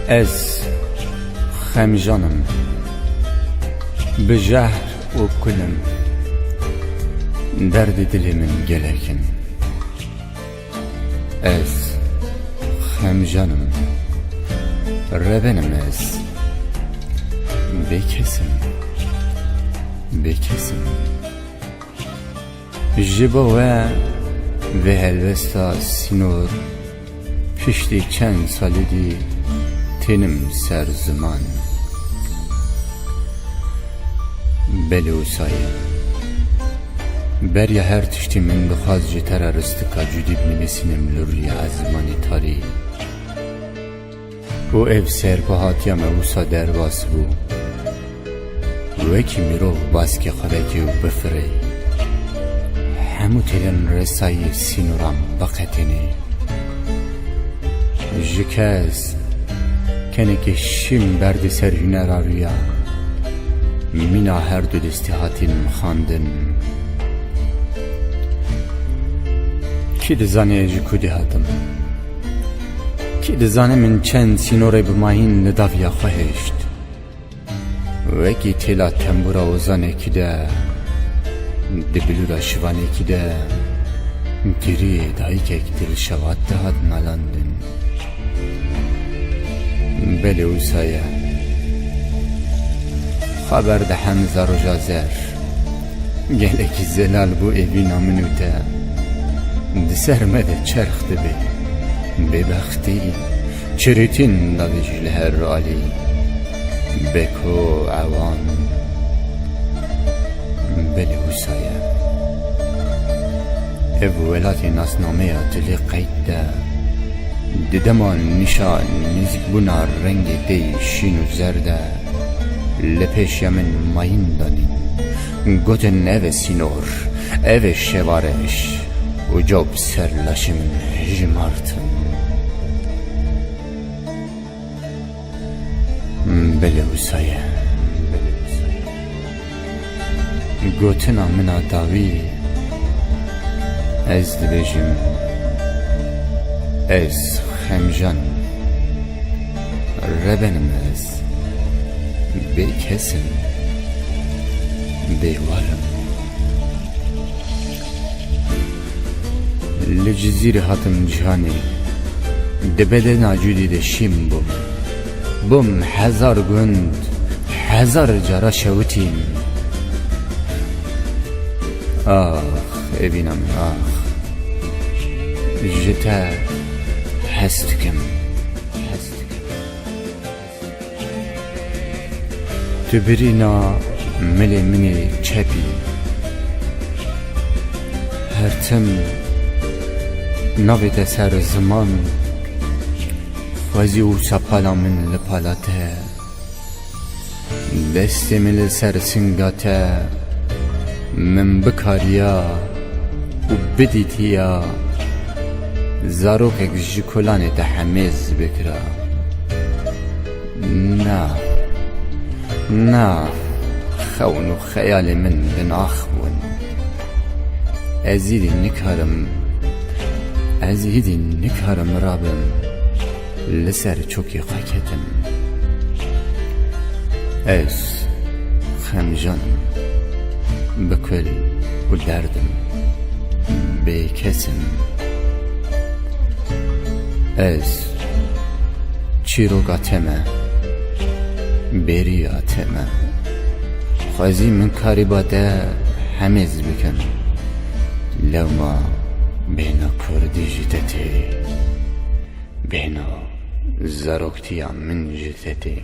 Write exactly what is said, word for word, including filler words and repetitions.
Ez xemjan im, bi jehr û kul im, derdê dilê min gelek in. Ez xemjan im, reben im ez, bêkes im, bêkes im. Ji bo we vê helwesta sînor piştî çend salî dî tênim ser ziman. Belê wisa ye. Beriya her tiştî min dixwast ji te re ristika cudî binivîsînim li rûyê ezmanê tarî. Û ev serpihatiya me wisa derbas bû. Wekî mirov baskê xwe veke û bifirê. Hemû têlên resayî sînoran biqetînê. Ji kes kenekê şîm berdî ser hûnera rûya. Mîna her du destî hatîn mixandin. Kî dizane ji ku dê hatim? Kî dizane min çend sînorê bi mayîn li daviya xwe hişt? Wekî têla tembûra ozanekî de, di bilûra şivanekî de, giriyê dayikek dilşewat dihat melandin. Belê wisa ye. Xwe berde hemiza roja zer. Gelekî zelal bû evîna min û te. Di ser me de çerx dibe. Bêbextî, çirîtîn davêjî li her alî. Beko ewan. Belê wisa ye. Ev welatê nasnameya dilê qeyd de. Di dema nîşa nêzîkbûna rengê tê şîn û zer de, li pêşiya min mayîn danîn. Gotin, ev e sînor, ev e şevareş û caw bi ser laşê min jimartin. Belê wisa ye. Gotina min a dawî, ez dibêjim, ez xemjan im, reben im ez, bêkes im, bêwar im. Li Cizîrê hatim cîhanê, di bedena cudî de şîm bûm. Bûm hezar gund, hezar cara şewitîm. Ax, evîna min, ax. Ji te hez dikim, hez dikim. Tu birîna milê min ê çepî. Her tim navê te ser ziman. Xwezî û sapala min li pala te. Destê min li ser singa te. Min bikariya û bidîtiya zarokek ji kolanê te hemêz bikira. Na, na, xewn û xeyalê min binax bûn. Ez îdî nikarim, ez îdî nikarim rabim. Li ser çokê xwe ketim. Ez xemjan im, bi kul û derd im, bêkes im. Ez çîroka te me, bêriya te me. Xwezî min karîba te hemêz bikim. Lewma bêhna kurdî ji te tê. Bêhna zaroktiya min ji te tê.